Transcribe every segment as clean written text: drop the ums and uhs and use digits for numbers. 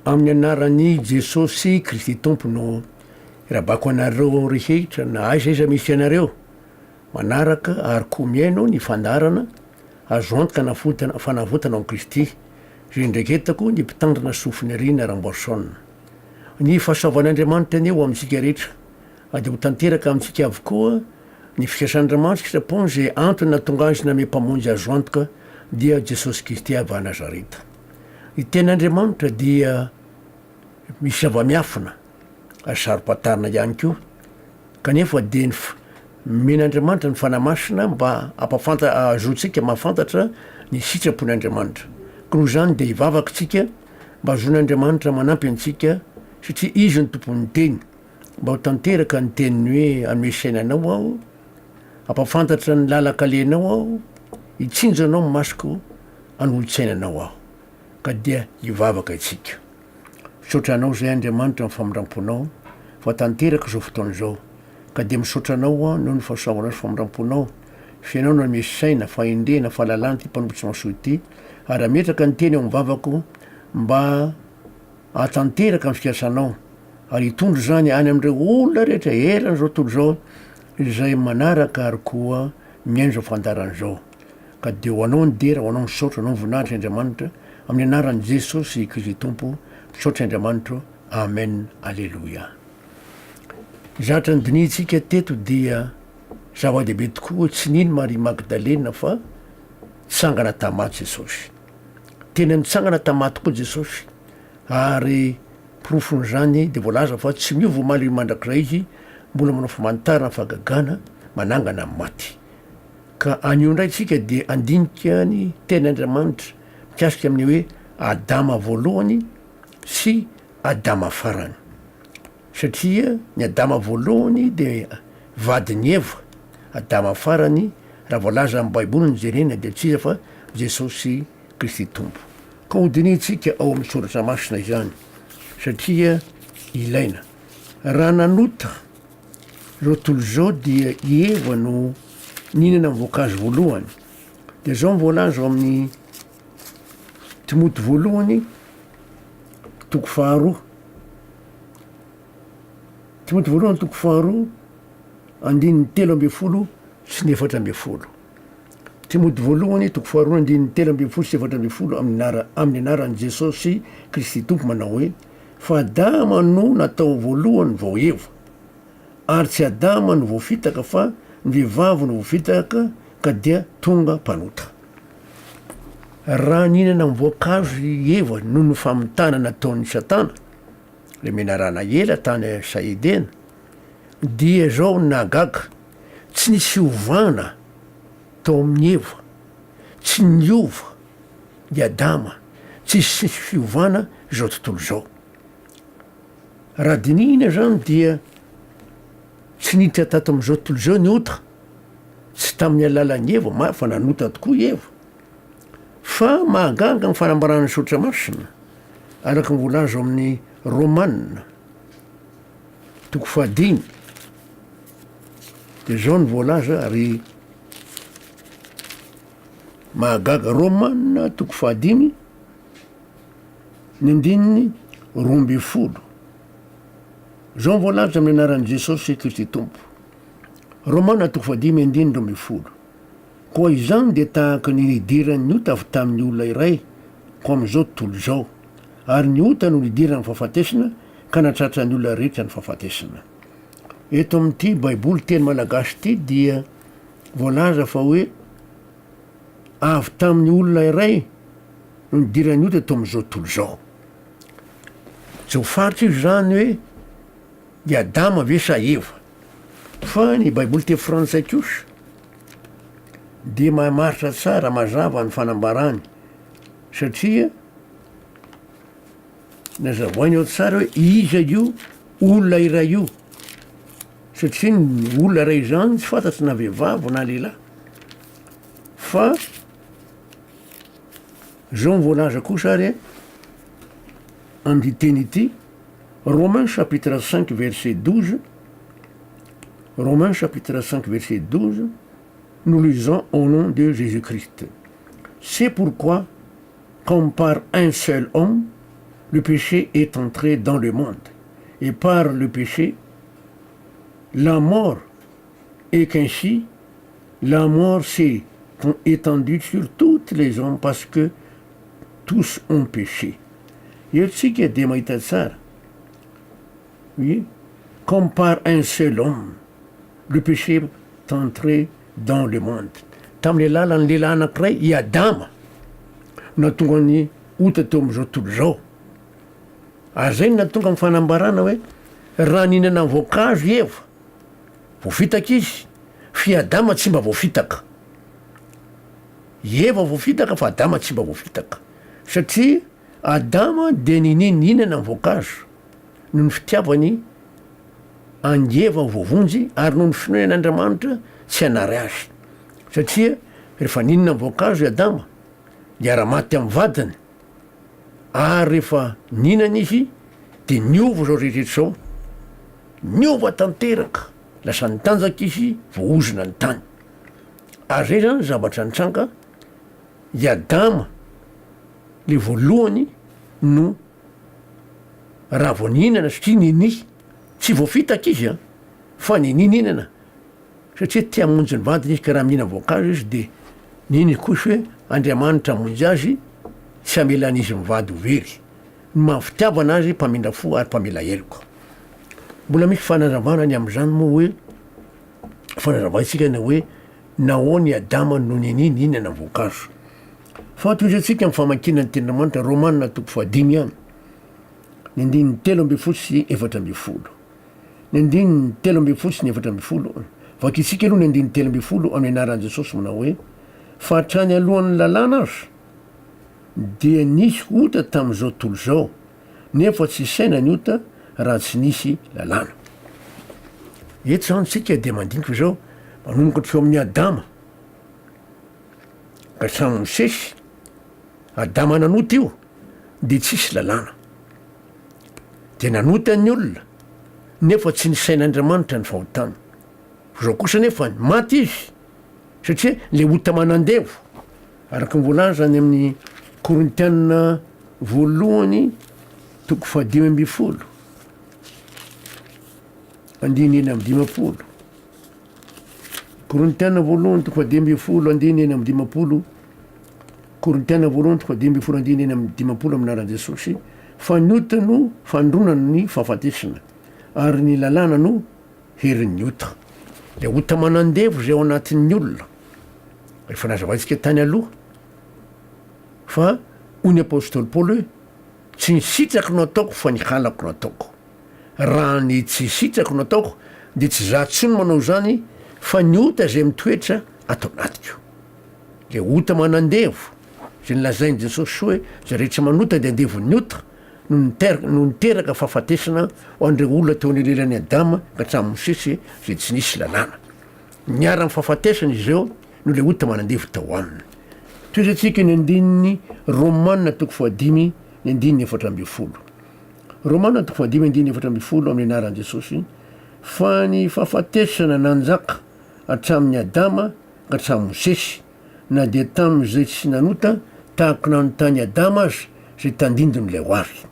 Amin'ny anaran'i Jesosy Kristy Tompo no irabako anareo rehetra na aiza aiza misy anareo manaraka ary koa mihaino ny fandaharana azo antoka navotana fanavotana ao amin'i Kristy izay ndraiketako ny mpitandrina Sofinirina Ramboarison. Ny fahasoavan'Andriamanitra anie ho amintsika rehetra ary dia ho tanteraka amintsika avokoa ny fikasan'Andriamanitra sitrapony izay antony nahatonga azy nanome Mpamonjy azo antoka dia Jesosy Kristy avy any Nazareta. Ny tenin'Andriamanitra dia misy zava-miafina ary saro-pantarina ihany koa, kanefa dia ny nomen'Andriamanitra ny Fanahy Masina mba hampafanta- hahazoantsika mahafantatra ny sitrapon'Andriamanitra. Koa noho izany dia hivavaka isika mba hahazoan'Andriamanitra manampy antsika satria Izy no tompon'ny teny, mba ho tanteraka ny teniny hoe hanome saina anao aho, hampafantatra ny lalan-kalehanao aho, hitsinjo anao ny masoko, hanolo-tsaina anao aho. Ka dia hivavaka isika. Misaotra anao izay Andriamanitra amin'ny famindram-ponao fa tanteraka izao fotoana izao. Ka dia misaotra anao aho noho ny fahasoavanao sy famindram-ponao. F'ianao nanome saina, fahendrena, fahalalana ity mpanompo tsy mahasoa ity ary hametraka ny teny ao amin'ny vavako mba hahatanteraka ny fikasanao ary hitondra izany any amin'ireo olona rehetra eran'izao tontolo izao izay manaraka ary koa mihaino izao fandaharana izao. Ka dia ho Anao ny dera, ho Anao ny saotra, ho Anao ny voninahitra Andriamanitra, amin'ny anaran'i Jesosy Kristy Tompo, misaotra Andriamanitro, Amen, Aleloia. Ny zavatra nodinihintsika teto dia zava-dehibe tokoa, tsy nino Maria Magdalena fa nitsangana tamin'ny maty Jesosy. Tena nitsangana tamin'ny maty tokoa Jesosy, ary porofon'izany dia voalaza fa tsy miova omaly mandrakizay Izy, mbola manao famantarana fahagagana, manangana ny maty. Ka anio indray tsika dia handinika ny teny Andriamanitra mikasika amin'ny hoe Adama voalohany sy Adama farany. Satria ny Adama voalohany dia vadin'i Eva, Adama farany raha voalaza amin'ny baiboly no jerena dia tsy iza fa Jesosy Kristy Tompo. Ka hodinihintsika ao amin'ny soratra masina izany satria ilaina. Raha nanota Izao tontolo izao dia i Eva no nihinana ny voankazo voalohany. Dia izao ny voalaza ao amin'ny Timoty voalohany toko faharoa. Timoty voalohany toko faharoa andininy 13 sy ny 14. Timoty voalohany toko faharoa andininy 13 sy 14 amin'ny anara amin'ny anaran'i Jesosy Kristy Tompo manao hoe Fa Adama no natao voalohany vao Eva. Ary tsy Adama no voafitaka fa ny vehivavy no voafitaka ka dia tonga mpanota. Raha nihinana ny voankazo i Eva noho ny famitana nataon'i Satana, ilay menarana ela tany saha Edena, dia izao no nahagaga, tsy nisy fiovana tao amin'i Eva, tsy niova i Adama, tsy hisy fiovana izao tontolo izao. Raha dinihina izany dia tsy niditra tato amin'izao tontolo izao ny ota, tsy tamin'ny alalan'i Eva, marina fa nanota tokoa i Eva, fa mahagaga ny fanambaran'ny Soratra Masina, araka ny voalaza ao amin'ny Romana, toko fahadimy, dia izao no voalaza ary Mahagaga Romana toko fahadimy ny andininy 12. Izao no voalaza amin'ny anaran'i Jesosy Kristy Tompo. Romana toko fahadimy andininy 12. Koa izany dia tahaka ny nidiran'ny ota avy tamin'ny olona iray ho amin'izao tontolo izao, ary ny ota no nidiran'ny fahafatesana ka nahatratra ny olona rehetra ny fahafatesana. Eto amin'ity Baiboly teny malagasy ity dia Voalaza fa hoe avy tamin'ny olona iray no nidiran'ny ota teo amin'izao tontolo izao. Tsy ho faritra io izany hoe i Adama ve sa Eva. Fa ny Baiboly teny frantsay kosa dia mamaritra tsara mazava ny fanambarany satria Nazavainy ao tsara hoe iza io olona iray io, satria ny olona iray izany tsy fantatro na vehivavy na lehilahy, fa zao ny voalaza kosa ary amin'ity teny ity, Romains chapitre 5 verset 12, Romains chapitre 5 verset 12, nous lisons au nom de Jésus-Christ. C'est pourquoi comme par un seul homme, le péché est entré dans le monde, et par le péché la mort, et qu'ainsi la mort s'est étendue sur toutes les hommes parce que tous ont péché. Eto tsika dia mahita tsara hoe comme par un seul homme le péché est entré dans le monde. Tamin'ny alalan'ny lehilahy anankiray, i Adama, no nahatonga ny ota teo amin'izao tontolo izao. Ary izay no nahatonga ny fanambarana hoe raha nihinana voankazo i Eva, voafitaka izy, fa i Adama tsy mba voafitaka. I Eva voafitaka fa Adama tsy mba voafitaka. Satria Adama dia ninia nihinana ny voankazo noho ny fitiavany an'i Eva ho voavonjy ary noho ny finoany an'Andriamanitra tsy hanary azy. Satria rehefa nihinana ny voankazo i Adama, niara-maty tamin'ny vadiny, ary rehefa nihinana izy dia niova izao rehetra izao, niova tanteraka, lasa nitanjaka izy, voaozona ny tany. Ary zay zany zavatra nitranga, i Adama le voalohany no raha vao nihinana satria ninia, tsy voafitaka izy an, fa ninia nihinana satria te hamonjy ny vadiny izy ka raha mihina voankazo izy de nino izy kosa hoe Andriamanitra hamonjy azy tsy hamela an'izy mivady ho very, ny maha fitiavana azy mpamindra fo ary mpamela heloka. Mbola misy fanazavana ny amin'izany moa hoe fanazavaintsika ny hoe nahoana i Adama no ninia nihinana voankazo. Fa tohizantsika ny famakiana ny tenin'Andriamanitra Romana toko fahadimy ihany, ny andininy 13 sy 14. Ny andininy 13 sy ny 14, Vakintsika aloha ny andininy 13 amin'ny anaran'i Jesosy manao hoe, Fa hatrany alohan'ny lalàna aza dia nisy ota tamin'izao tontolo izao, nefa tsy isaina ny ota raha tsy nisy lalàna. Eto izany isika dia mandinika izao, manomboka hatreo amin'i Adama ka hatramin'i Mosesy, Adama nanota io dia tsisy lalàna. Dia nanota ny olona nefa tsy nisain'Andriamanitra ny fahotana. Izao kosa nefa maty izy satria le ota manandevo araka ny voalaza any amin'ny Korintiana voalohany toko fahadimy ambin'ny folo andininy 56. Korintiana voalohany toko fahadimy ambin'ny folo andininy 56. Korintiana voalohany toko fahadimy ambin'ny folo andininy 56 amin'ny anaran'i Jesosy fa ny ota no fandronana ny fahafatesana ary ny lalàna no herin'ny ota. Ilay ota manandevo izay ao anatin'ny olona. Efa nazavaintsika tany aloha fa hoy ny apostoly Paoly hoe tsy ny sitrako no ataoko fa ny halako no ataoko. Raha ny tsy sitrako no ataoko dia tsy za tsony manao izany fa ny ota izay mitoetra ato anatiko. Ilay ota manandevo izay nolazain'i Jesosy hoe izay rehetra manota dia andevon'ny ota no niter- no niteraka fahafatesana ho an'ireo olona teo anelanelan'i Adama ka hatramin'i Mosesy izay tsy nisy lalàna. Niharan'ny fahafatesana izy ireo noho ilay ota manandevo tao aminy. Tohizantsika ny andininy Romana toko fahadimy ny andininy 14. Romana toko fahadimy andininy 14 amin'ny anaran'i Jesosy fa ny fahafatesana nanjaka hatramin'i Adama ka hatramin'i Mosesy na dia tamin'izay tsy nanota tahaka ny nanotan'i Adama aza izay tandindon'ilay ho avy.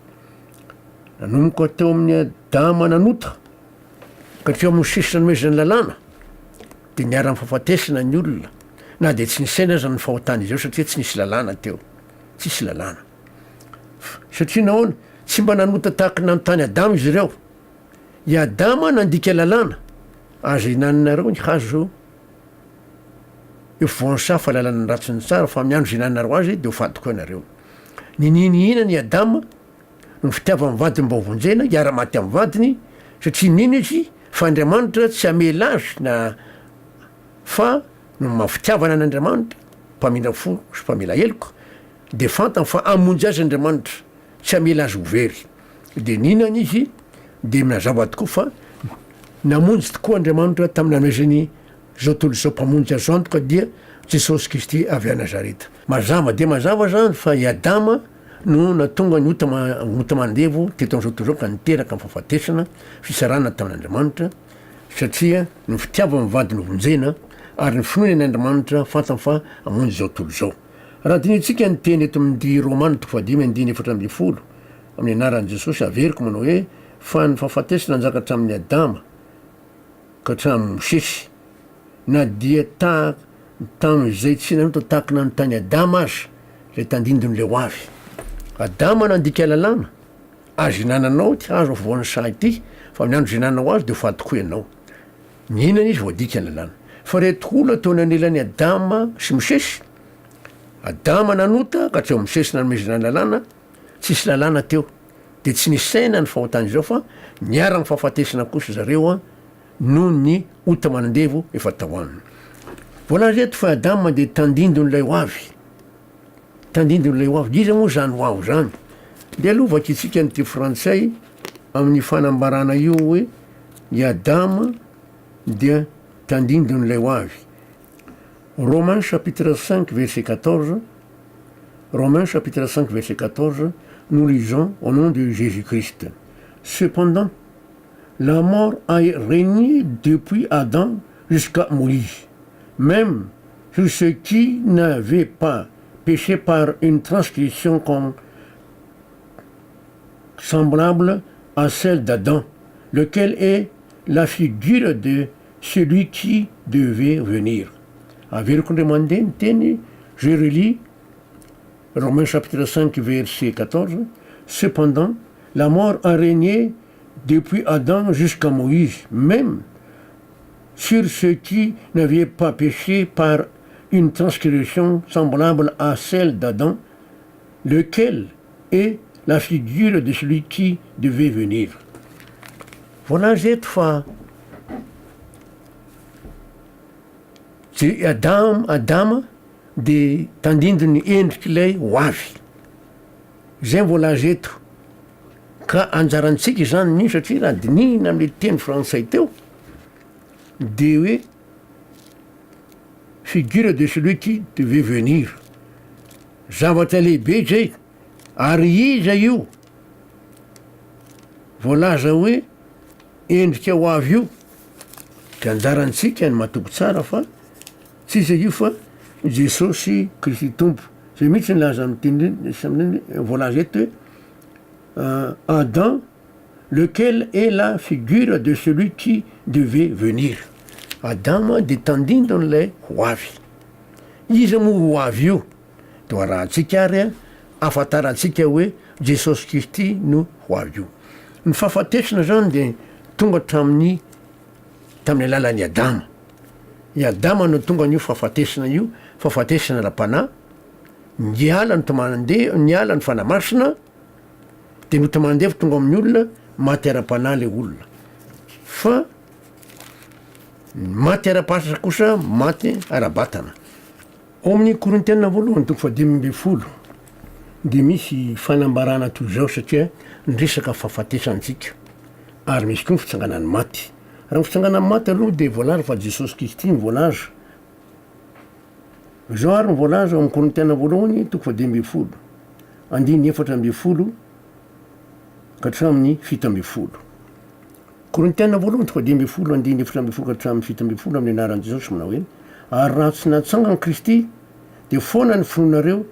Nanomboka teo amin'i Adama nanota ka hatreo amin'ny Mosesy nanomezana ny lalàna dia niharan'ny fahafatesana ny olona na dia tsy nisaina aza ny fahotan'izy ireo satria tsy nisy lalàna teo. Tsisy lalàna. Satria nahoana? Tsy mba nanota tahaka ny nanotan'i Adama izy ireo. I Adama nandika lalàna, aza ihinananareo ny hazo eo fovoan'ny fa lalàna ny ratsy ny tsara, fa amin'ny andro izay ihinananareo azy dia ho faty koa ianareo. Niniana nihinana i Adama noho ny fitiavan'ny vadiny mba hovonjena, hiara-maty amin'ny vadiny, satria nino izy fa Andriamanitra tsy hamela azy na fa noho ny maha fitiavana an'Andriamanitra, mpamindra fo sy mpamela heloka, dia fantany fa hamonjy azy Andriamanitra, tsy hamela azy ho very. Dia nihinana izy, dia nazava tokoa fa namonjy tokoa Andriamanitra tamin'ny nanomezany izao tontolo izao mpamonjy azo antoka dia Jesosy Kristy avy any Nazareta. Mazava dia mazava izany fa i Adama no nahatonga ny ota ota mandevo teto amin'izao tontolo izao ka niteraka ny fahafatesana, fisarahana tamin'Andriamanitra, satria ny fitiavany vady novonjena ary ny finoany an'Andriamanitra fantany fa hamonjy izao tontolo izao. Raha dinihintsika ny teny eto amin'ny Romana toko fahadimy andininy 14. Amin'ny anaran'i Jesosy, averiko manao hoe, fa ny fahafatesana nanjaka hatramin'i Adama ka hatramin'i Mosesy, na dia ta tamin'izay tsy nanota tahaka nanotan'i Adama aza, ilay tandindon'ilay ho avy. Adama nandika lalàna, aza ihinananao ity hazo afovoan'ny saha ity, fa amin'ny andro izay ihinananao azy dia ho faty koa ianao. Nihinana izy, voadika ny lalàna. Fa ireto olona teo anelan'i Adama sy Mosesy, Adama nanota ka hatreo Mosesy nanomezana ny lalàna, tsisy lalàna teo, dia tsy nisaina ny fahotana izao fa niharan'ny fahafatesana kosa zareo noho ny ota manandevo efa tao aminy. Voalaza eto fa Adama dia tandindon'ilay ho avy. Tandindon'ilay ho avy. Iza moa izany ho avy izany? Ndeha aloha vakintsika ny teny frantsay amin'ny fanambarana io hoe i Adama dia tandindon'ilay ho avy. Romains chapitre 5 verset 14, Romains chapitre 5 verset 14, nous lisons au nom de Jésus-Christ. Cependant, la mort a régné depuis Adam jusqu'à Moïse, même sur ceux qui n'avaient pas péché par une transgression semblable à celle d'Adam, lequel est la figure de celui qui devait venir. Averiko indray mandeha ny teny, je relis Romains chapitre 5 verset 14, Cependant, la mort a régné depuis Adam jusqu'à Moïse, même sur ceux qui n'avaient pas péché par une transgression semblable à celle d'Adam, lequel est la figure de celui qui devait venir. Voalaza eto fa Je- Adam, Adama de tandindon'ny endrik'ilay ho avy. Izay no voalaza eto. Ka anjarantsika izany ny satria raha dinihina amin'ilay teny frantsay teo de hoe figure de celui qui devait venir. Zavatra lehibe izay. Ary iza io voalaza hoe endrika ho avy io? De anjarantsika ny matoky tsara fa tsy iza io fa Jesosy Kristy Tompo. Zay mihitsy nilaza amin'ny teny voalaza eto hoe Adam lequel est la figure de celui qui devait venir. Adama de tandindon'ilay ho avy. Iza moa ho avy io? De ho arahantsika ary ahafantarantsika hoe Jesosy Kristy no ho avy io. Ny fahafatesana zany de tonga hatramin'ny tamin'ny alalan'i Adama. I Adama no tonga an'io fahafatesana io, fahafatesana ara-panahy, niala ny tomandeha, niala ny fanahy masina, de ny tomandevo tonga amin'ny olona, maty ara-panahy le olona. Fa ny maty ara-pasatra kosa maty ara-batana. Ao amin'ny Korintiana voalohany toko fahadimy ambinifolo dia misy fanambarana toy izao satria niresaka fahafatesantsika ary misy koa ny fitsanganan'ny maty. Raha ny fitsanganan'ny maty aloha dia voalaza fa Jesosy Kristy no voalaza. Izao ary no voalaza ao amin'ny Korintiana voalohany toko fahadimy ambinifolo andininy 14 ka hatramin'ny 17. Korintiana voalohany toko 15 andininy 14 ka hatramin'ny 17 amin'ny anaran'i Jesosy manao hoe, Ary raha tsy natsangan'i Kristy, dia foana ny finoanareo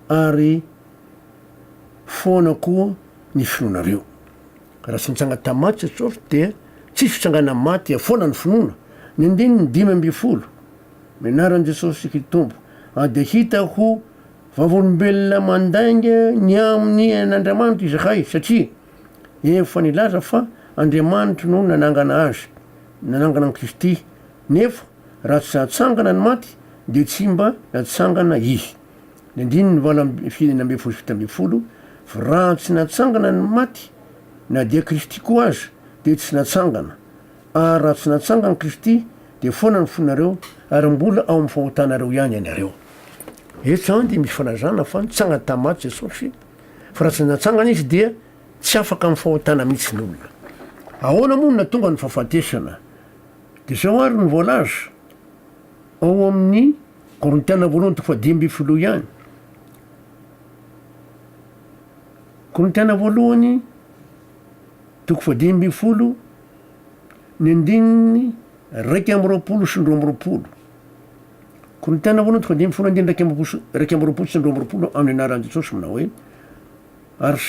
ary foana koa ny finoanareo. Raha tsy nitsangana tamin'ny maty Jesosy dia tsisy fitsanganan'ny maty dia foana ny finoana. Ny andininy 15, Amin'ny anaran'i Jesosy Kristy Tompo, ary dia hita ho vavolombelona mandainga ny amin'ny an'Andriamanitra izahay, satria efa nilaza fa Andriamanitra no nanangana azy, nanangana an'i Kristy, nefa raha tsy natsangana ny maty dia tsy mba natsangana izy. Ny andininy 18 sy 17, Fa raha tsy natsangana ny maty, na dia Kristy koa aza dia tsy natsangana, ary raha tsy natsangana Kristy dia foana ny fonareo ary mbola ao amin'ny fahotanareo ihany ianareo. Eto izany dia misy filazana fa nitsangana tamin'ny maty Jesosy, fa raha tsy natsangana izy dia tsy afaka amin'ny fahotana mihitsy ny olona. Ahoana moa no nahatonga ny fahafatesana? Dia izao ary no voalaza ao amin'ny Korintiana voalohany toko fahadimy ambin'ny folo ihany. Korintiana voalohany toko fahadimy ambin'ny folo ny andininy 21 sy 22. Korintiana voalohany toko fahadimy ambin'ny folo andininy 21 sy 22 amin'ny anaran'i Jesosy manao hoe ary.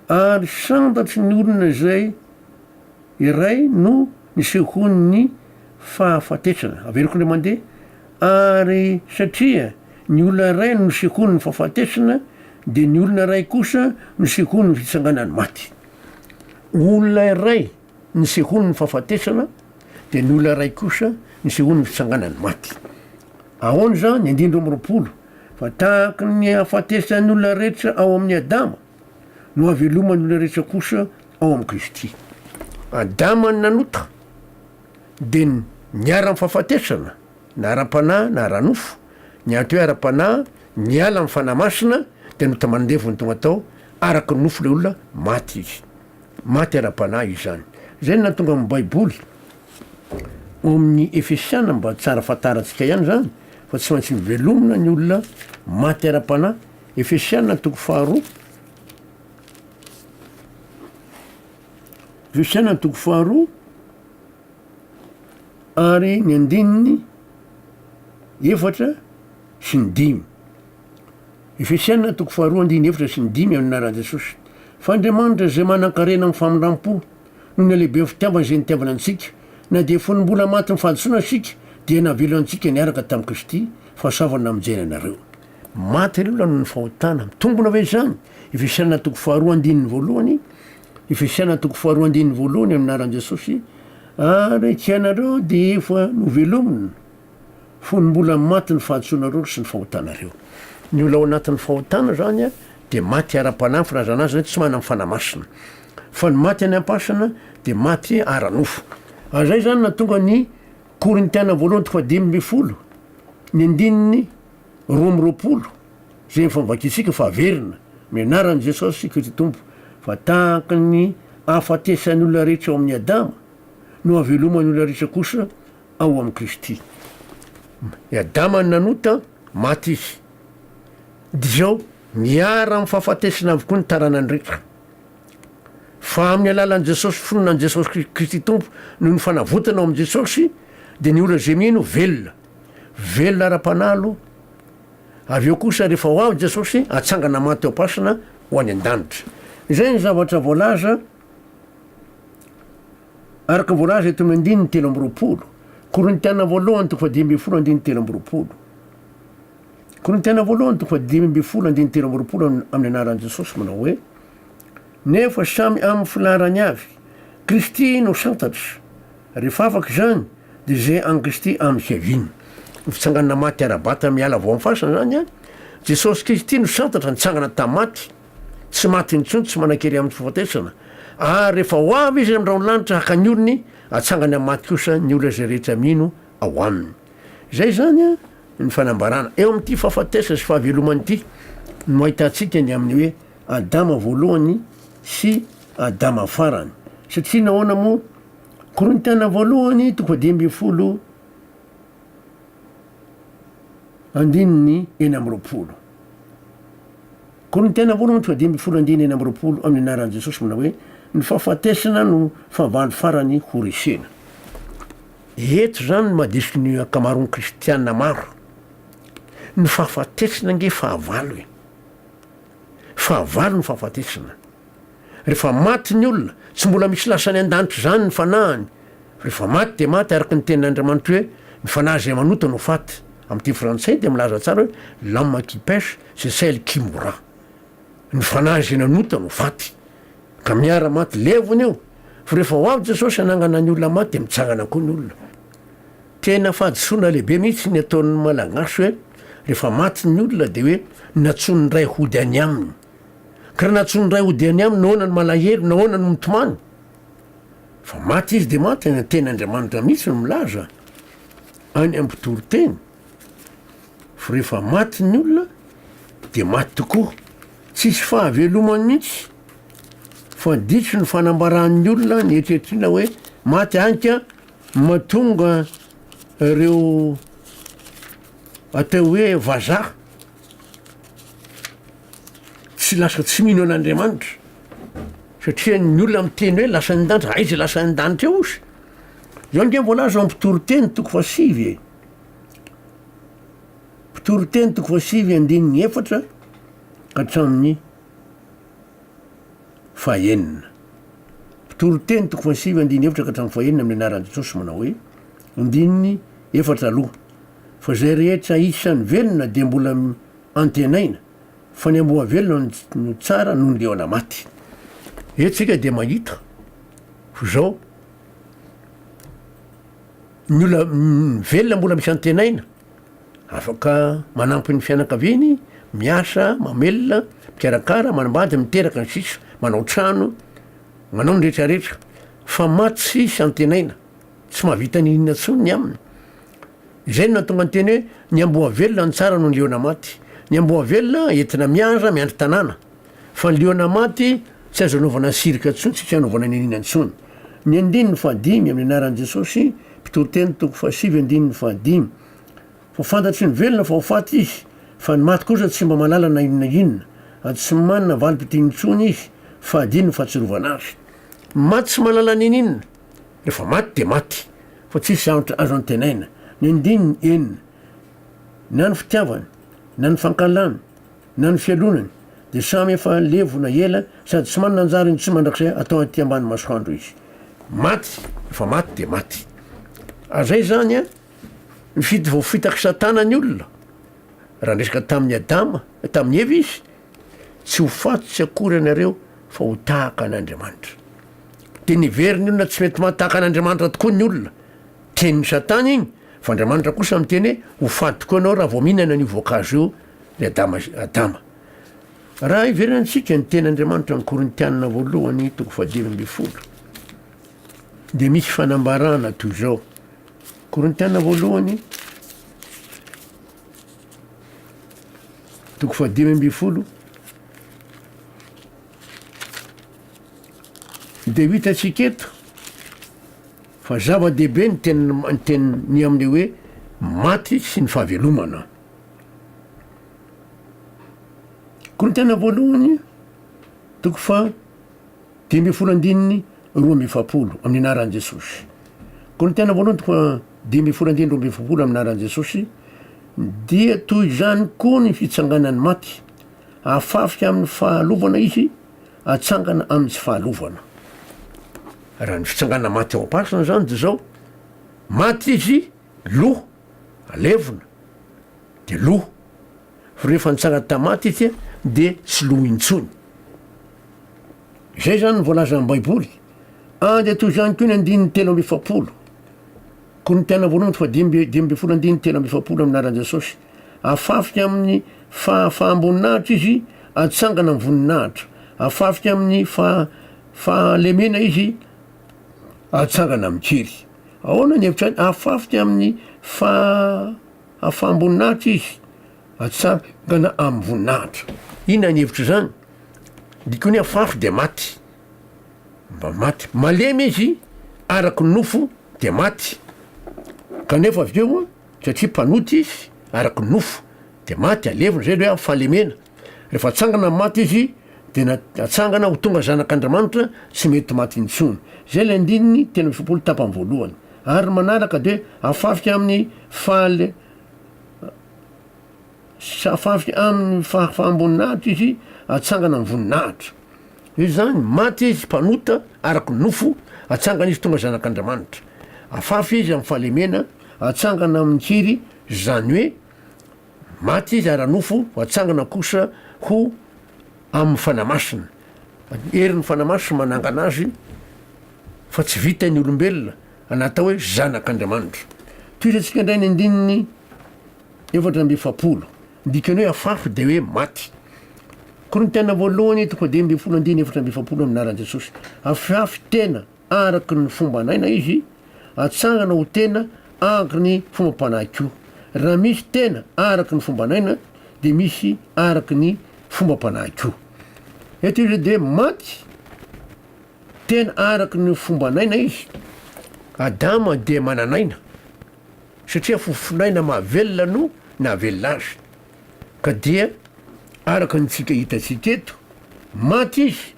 Ary santatry ny olona izay iray no nisehoan'ny fahafatesana. Averiko indray mandeha, ary satria ny olona iray no nisehoan'ny fahafatesana, dia ny olona iray kosa nisehoan'ny fitsanganan'ny maty. Olona iray nisehoan'ny fahafatesana, dia ny olona iray kosa nisehoan'ny fitsanganan'ny maty. Ahoana izany? Andininy 22, Fa tahaky ny hahafatesan'ny olona rehetra ao amin'i Adama, no hahaveloman'ny olona rehetra kosa ao amin'i Kristy. Adama no nanota, dia niharan'ny fahafatesana, na ara-panahy na ara-nofo. Ny atao hoe ara-panahy, niala amin'ny Fanahy Masina, dia nota mandevo no tonga tao, araka ny nofo ilay olona, maty izy. Maty ara-panahy izany. Izay no nahatonga ny Baiboly ao amin'ny Efesiana mba tsara fantarantsika ihany izany fa tsy maintsy mivelomina ny olona maty ara-panahy. Efesiana toko faharoa. Efesiana toko faharoa ary ny andininy efatra sy ny dimy. Efesiana toko faharoa andininy efatra sy ny dimy amin'ny anaran'i Jesosy. Fa Andriamanitra izay manankarena amin'ny famindram-po noho ny halehiben'ny fitiavany izay nitiavana antsika, na dia fony mbola matin'ny fahadisoana isika, dia nahavelona antsika niaraka tamin'i Kristy, fahasoavana namonjena anareo. Maty ny olona noho ny fahotana. Mitombina ve izany? Efesiana toko faharoa andininy voalohany, Efesiana toko faharoa andininy voalohany amin'ny anaran'i Jesosy, Ary tsy ianareo dia efa novelomina, fony mbola maty ny fahadisoanareo sy ny fahotanareo. Ny olona ao anatin'ny fahotana izany dia maty ara-panahy, ny filazana azy hoe tsy manana ny Fanahy Masina. Fa ny maty any am-pasana dia maty ara-nofo. Ary izay izany nahatonga ny Korintiana voalohany toko fahadimy ambin'ny folo, ny andininy 22, izay efa novakintsika fa averina, amin'ny anaran'i Jesosy Kristy Tompo, fa tahaka ny ahafatesan'ny olona rehetra ao amin'i Adama, no hahaveloman'ny olona rehetra kosa ao amin'i Kristy. I Adama no nanota, maty izy. Dia izao, miara amin'ny fahafatesana avokoa ny taranany rehetra. Fa amin'ny alalan'i Jesosy, finoana an'i Jesosy Kristy Tompo, noho ny fanavotana ao amin'i Jesosy, dia ny olona izay mino velona. Velona ara-panahy aloha, avy eo kosa rehefa ho avy Jesosy, atsangana maty ao am-pasana ho any an-danitra. Izay ny zavatra voalaza. Araka ny voalaza eto amin'ny andininy 23, Korintiana voalohany toko faha-15 andininy 23. Korintiana voalohany toko faha-15 andininy 23 amin'ny anaran'i Jesosy manao hoe, Nefa samy amin'ny filaharany avy, Kristy no santatra, rehefa afaka izany dia izay an'i Kristy amin'ny fiaviany. Ny fitsanganana maty ara-batana miala avy ao amin'ny fasana izany an, Jesosy Kristy no santatra nitsangana tamin'ny maty, tsy maty intsony, tsy manan-kery amin'ny fahafatesana, ary rehefa ho avy Izy amin'ny rahon'ny lanitra haka ny olony, hatsangany amin'ny maty kosa ny olona izay rehetra mino ao Aminy. Izay izany ny fanambarana. Eo amin'ity fahafatesana sy fahavelomana ity no ahitantsika ny amin'ny hoe Adama voalohany sy Adama farany. Satria nahoana moa? Korintiana voalohany toko fahadimy ambin'ny folo andininy 26. Korintiana voalohany toko faha-15 andininy 26 amin'ny anaran'i Jesosy manao hoe, Ny fahafatesana no fahavalo farany ho resena. Eto izany no mahadiso ny ankamaroan'ny kristiana maro. Ny fahafatesana ange fahavalo e. Fahavalo ny fahafatesana. Rehefa maty ny olona, tsy mbola misy lasa any an-danitra izany ny fanahiny. Rehefa maty dia maty araka ny tenin'Andriamanitra hoe, ny fanahy izay manota no faty. Amin'ny teny frantsay dia milaza tsara hoe, l'âme qui pèche, c'est celle qui mourra. Ny fanahy izay nanota no faty. Ka miara maty levona io. Fa rehefa ho avy Jesosy hanangana ny olona maty dia mitsangana koa ny olona. Tena fahadisoana lehibe mihitsy ny ataon'ny Malagasy hoe rehefa maty ny olona dia hoe nantsoin'ny Ray hody any aminy. Ka raha nantsoin'ny Ray hody any aminy nahoana no malahelo, nahoana no mitomany? Fa maty izy dia maty, ny tenin'Andriamanitra mihitsy no milaza any amin'ny mpitoriteny fa rehefa maty ny olona dia maty tokoa, tsisy fahavelomany mihitsy fa diso ny fanambaran'ny olona ny eritreritrina hoe maty any ka mahatonga ireo atao hoe vazaha tsy lasa tsy mino an'Andriamanitra satria ny olona miteny hoe lasa any an-danitra, aiza lasa any an-danitra eo ozy? Zao ange voalaza ao am-pitoriteny toko fahasivy e. Mpitoriteny toko fahasivy andininy efatra ka hatramin'ny. fahaenina. Mpitoriteny toko fahasivy andininy efatra ka hatramin'ny fahenina amin'ny anaran'i Jesosy manao hoe, andininy efatra aloha, fa izay rehetra isan'ny velona dia mbola antenaina, fa ny amboa velona no tsara noho ny liona maty. Eto isika dia mahita fa izao, ny olona velona mbola misy antenaina, Afaka manampy ny fianakaviany, miasa, mamelona, mikarakara, manambady, miteraka ny sisa, manao trano, manao ny rehetra rehetra. Fa maty tsisy antenaina, tsy mahavita n'inona intsony ny aminy. Izay no nahatonga ny teny hoe ny amboa velona no tsara noho ny liona maty. Ny amboa velona entina mihaza, miandry tanàna. Fa ny liona maty tsy azo anaovana cirque intsony, tsisy anaovana n'inona intsony. Ny andininy fahadimy amin'ny anaran'i Jesosy, Mpitoriteny toko fahasivy andininy fahadimy. Fa fantatry ny velona fa ho faty izy, fa ny maty kosa tsy mba mahalala na inona inona, ary tsy manana valim-pitia intsony izy, fa adino ny fahatsiarovana azy. Maty tsy mahalala n'inon'inona, rehefa maty dia maty, fa tsisy zavatra azo antenaina. Ny andininy enina, Na ny fitiavany, na ny fankahalany, na ny fialonany, dia samy efa levona ela sady tsy manana anjara intsony mandrakizay atao aty ambany masoandro izy. Maty, efa maty dia maty. Ary zay zany an, nifidy voafitak'i Satana ny olona, raha niresaka tamin'i Adama, tamin'i Eva izy, tsy ho faty tsy akory ianareo fa ho tahaka an'Andriamanitra. Dia niveriny olona tsy mety maty tahaka an'Andriamanitra tokoa ny olona. Tenin'i Satana iny, fa Andriamanitra kosa miteny hoe ho faty tokoa ianao raha vao mihinana an'io voankazo io ry Adama Adama. Raha hiverenantsika ny tenin'Andriamanitra amin'ny Korintianina voalohany toko fahadimy ambin'ny folo dia misy fanambarana toy izao. Korintianina voalohany toko fahadimy ambin'ny folo dia ho hitantsika eto fa zava-dehibe ny teny ny teny ny amin'ny hoe maty sy ny fahavelomana. Korintiana voalohany toko faha-15 andininy 42 amin'ny anaran'i Jesosy. Korintiana voalohany toko faha-15 andininy 42 amin'ny anaran'i Jesosy dia toy izany koa ny fitsanganan'ny maty, afafy amin'ny fahalovana izy, atsangana amin'ny tsy fahalovana. Raha ny fitsangana maty ao am-pasana izany dia izao, maty izy, lo, alevina, dia lo. Fa rehefa nitsangana tamin'ny maty izy dia tsy lo intsony. Izay izany no voalazan'ny Baiboly. And dia toy izany koa ny andininy 43. Korintiana voalohany toko fahadimy 15 andininy 43 amin'ny anaran'i Jesosy. Afafika amin'ny fahafaham-boninahitra izy, atsangana amin'ny voninahitra. Afafika amin'ny fahalemena izy, atsangana amin'ny kery. Ahoana ny hevitra any? Afafika amin'ny fahafaham-boninahitra izy, atsangana amin'ny voninahitra. Inona ny hevitr'izany? Dikany hoe afafy dia maty. Mba maty. Malemy izy araka ny nofo dia maty. Kanefa avy eo, satria mpanota izy araka ny nofo dia maty, alevina, izay le hoe fahalemena. Rehefa atsangana ny maty izy dia natsangana ho tonga zanak'Andriamanitra tsy mety maty intsony. Izay ilay andininy 43 tapany voalohany. Ary ny manaraka dia afafika amin'ny fahale afafika amin'ny fahafaham-boninahitra izy, atsangana amin'ny voninahitra. Izany, maty izy mpanota araka ny nofo, atsangana izy tonga zanak'Andriamanitra. Afafy izy amin'ny fahalemena, atsangana amin'ny hery, izany hoe maty izy ara-nofo fa atsangana kosa ho amin'ny Fanahy Masina. Herin'ny Fanahy Masina manangana azy fa tsy vitan'ny olombelona natao hoe zanak'Andriamanitra. Tohizantsika indray ny andininy 44. Ny dikan'ny hoe afafy dia hoe maty. Korintiana voalohany toko 15 andininy 44 amin'ny anaran'i Jesosy. Afafy tena Araka ny fomban'aina izy, atsangana ho tena araka ny fombam-panahy koa. Raha misy tena araka ny fomban'aina, dia misy araka ny fombam-panahy koa. Eto izy dia maty tena araka ny fomban'aina izy. Adama dia manan'aina, satria fofon'aina mahavelona no nahavelona azy. Ka dia araka ny tsika hitantsika eto, maty izy,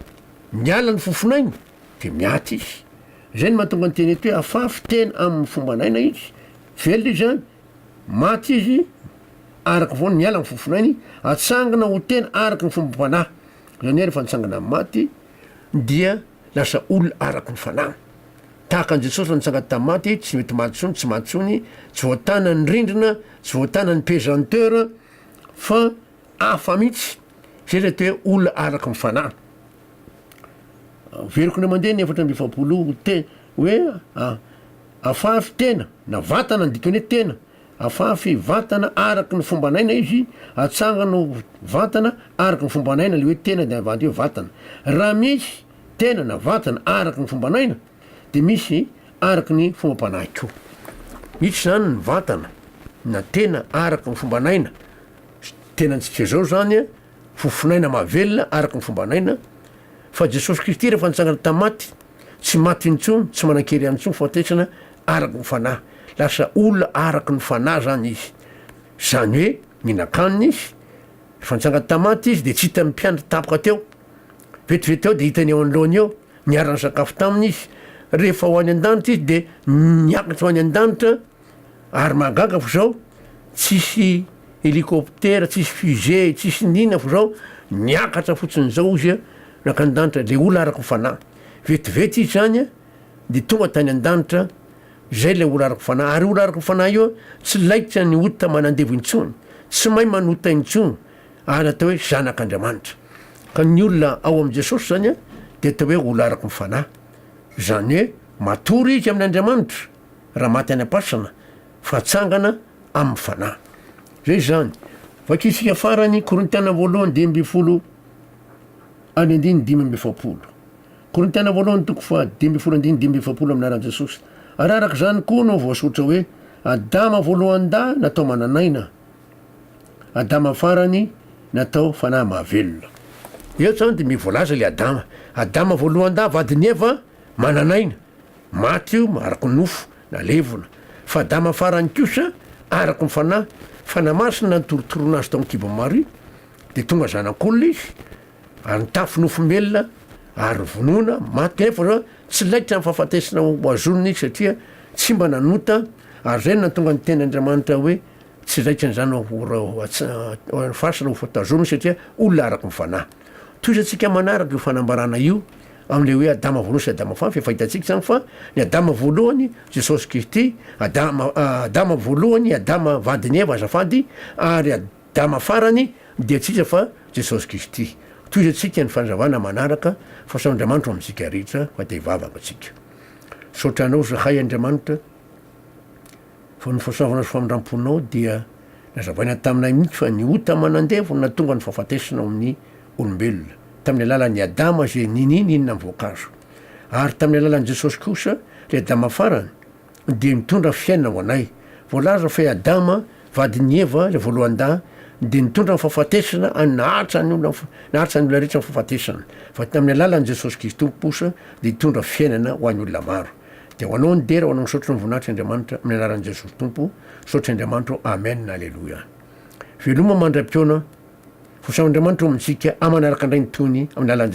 niala ny fofon'ainy, Dia miaty izy. Izay no mahatonga ny teny eto hoe afafy tena amin'ny fomban'aina izy, velona izy an, maty izy araka vao niala ny fofon'ainy, atsangana ho tena araka ny fombam-panahy. Izany hoe rehefa nitsangana amin'ny maty. dia lasa olona araka ny fanahy. Tahaka an'i Jesosy raha nitsangana tamin'ny maty, tsy mety maty intsony, tsy maty intsony, tsy voatana ny rindrina, tsy voatana ny pesanteur, fa hafa mihitsy. Zay ilay atao hoe olona araka ny fanahy. Averiko indray mandeha ny 44 te hoe afafy tena na vatana ny dikany hoe tena, afafy vatana araka ny fomban'aina izy, atsangano vatana araka ny fomban'aina, le hoe tena de avadika hoe vatana. Raha misy tena na vatana araka ny fomban'aina de misy araka ny fombam-panahy koa. Misy zany ny vatana na tena araka ny fomban'aina, tenantsika zao zany a, fofonaina mahavelona araka ny fomban'aina, fa Jesosy Kristy rehefa nitsangana tamin'ny maty, tsy maty intsony, tsy manan-kery ihany intsony fahafatesana araka ny fanahy. Lasa olona araka ny fanahy zany izy. Zany hoe mihinan-kanina izy, rehefa nitsangana tamin'ny maty izy de tsy hitan'ny mpianatra tampoka teo. Vetivety teo de hitany eo anoloany eo, niara-nisakafo taminy izy. Rehefa ho any an-danitra izy de niakatra ho any an-danitra. Ary mahagaga fa zao tsisy hélicoptère, tsisy fusée, tsisy nina fa zao niakatra fotsiny zao izy a, nankany an-danitra, le olona araka ny fanahy. Vetivety izy zany a, de tonga tany an-danitra, zay le olona araka ny fanahy. Ary olona araka ny fanahy io a, tsy laitra ny ota manandevo intsony, tsy mahay manota intsony, ary atao hoe zanak'Andriamanitra. Ka ny olona ao amin'i Jesosy zany a, de atao hoe olona araka ny fanahy. Zany hoe matory izy amin'Andriamanitra. raha maty any am-pasana fa atsangana amin'ny fanahy. Zay izany. Vakitsika farany Korintiana voalohany 15 any andininy 45. Korintiana voalohany toko faha 15 andininy 45 amin'ny anaran'i Jesosy. Ary araka izany koa no voasoratra hoe Adama voalohan-dahy natao manan'aina, Adama farany natao fanahy mahavelona. Eto izany dia mivoalaza ilay Adama. Adama voalohan-dahy vadin'i Eva manan'aina. Maty io araka ny nofo, nalevina. Fa Adama farany kosa, araka ny fanahy, fanahy masina nitorotorona azy tao an-kibon'i Maria, dia tonga zanak'olona izy, ary nitafy nofombelona, ary vonoina, maty. Kanefa zao, tsy laitra ny fahafatesana ho azonina izy, satria tsy mba nanota, ary izay no nahatonga ny tenin'Andriamanitra hoe, tsy laitra izany ho fasana ho tazomina, satria olona araka ny fanahy. Tohizantsika manaraka io fanambarana io amin'ilay hoe Adama voalohany sy Adama faharoa, fa efa hitantsika izany fa ny Adama voalohany, Jesosy Kristy, Adama, Adama voalohany, Adama vadin'i Eva azafady, ary Adama farany dia tsy iza fa Jesosy Kristy. Tohizantsika ny fanazavana manaraka fa sao Andriamanitra ho amintsika rehetra fa dia hivavaka tsika. Misaotra Anao zahay Andriamanitra fa ny fahasoavanao sy famindramponao dia nazavaina taminay mihitsy fa ny ota manandevo no nahatonga ny fahafatesana ao amin'ny olombelona, tamin'ny alalan'i Adama izay ninia nihinana ny voankazo. Ary tamin'ny alalan'i Jesosy kosa, ilay Adama farany, dia nitondra fiainana ho anay. Voalaza fa i Adama, vadin'i Eva, ilay voalohan-dahy, dia nitondra ny fahafatesana ary naharitra ny olona, naharitra ny olona rehetra ny fahafatesana. Fa tamin'ny alalan'i Jesosy Kristy Tompo kosa, dia hitondra fiainana ho an'ny olona maro. Dia ho anao ny dera, ho anao ny saotra ny voninahitry Andriamanitra, amin'ny anaran'i Jesosy Tompo. Saotra Andriamanitra ô, Amen, Aleloia. Veloma mandra-pihaona. Voasaon'Andriamanitra ao amintsika amanaraka indray ny tohiny amin'ny alalan'i Jesosy.